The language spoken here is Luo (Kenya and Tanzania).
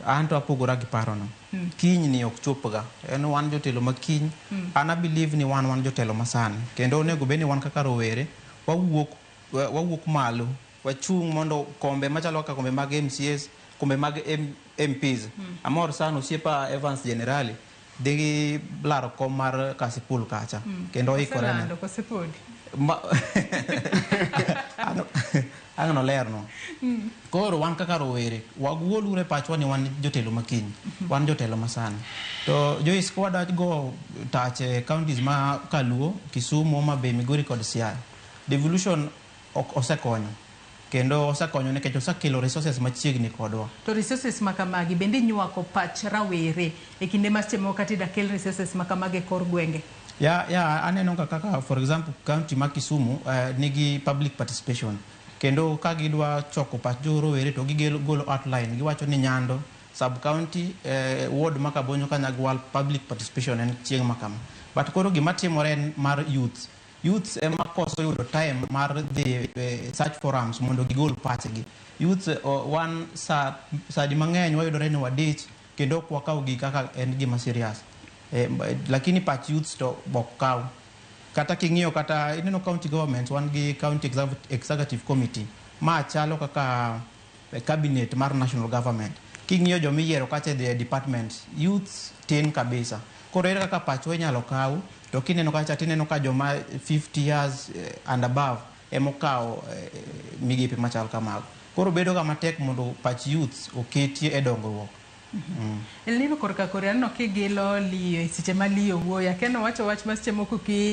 An to apogora gi parono. Kiny ni ok chopga. En wan jotelo ma kiny. An a believe ni wan jotelo masani. Kendo onego bed ni wan kaka rowere wawuok malo. Wachung' mondo kombe machalo kaka kombe mag MCAs, kombe mag MPs. Amor sana osiepa Evans Generali dhi laro kom mar Kasipul kacha. Kendo oikore ne. Oselando kose podi? Ang' nolerno. Koro wan kaka rowere, wagoluru e pachwa ni wan jotelo makiny, wan jotelo masani. To Joyce, ka wadwa go tach e counties ma Kaluo, Kisumu, Homa Bay, Migori kod Siaya, devolution ok osekonyo. Kendo osekonyo nikech osekelo resources machiegni kodwa. To resources ma kamagi bende inywako pach rawere e kinde ma seche moko kata ida kel resources ma kamagi e kor gwenge? Ya, aneno ka kaka for example county ma Kisumu nigi public participation. Kendo ka gidwa choko pach jo rowere to gigelo golo outline, giwacho ni Nyando sub county, ward ma Kabonyo Kanyagwal, public participation en chieng' ma kama. But koro gima timore en mar youth. Youths ema koso yudo time mar dhi such forums mondo gigol pachgi. Youths wan sa di mang'eny wayudore ni wadich kendo ok wakaw gi kaka en gima serious. Lakini pach youths to ok kaw. Kata king'iyo kata ineno county government wan gi county executive committee ma chalo kaka cabinet mar national government. King'iyo joma iyiero kacha e the departments, youths tin kabisa. Koro ere kaka pachwa inyalo kaw to kineno kacha tineno ka joma 50 years and above emokawo migepe machal kamago. Koro bedo ga matek mondo pach youths oketie e dongruok. El Nino korka kore aneno kigilo Liyo e seche ma Liyo wuoyo. Akia nowacho wach ma seche moko ki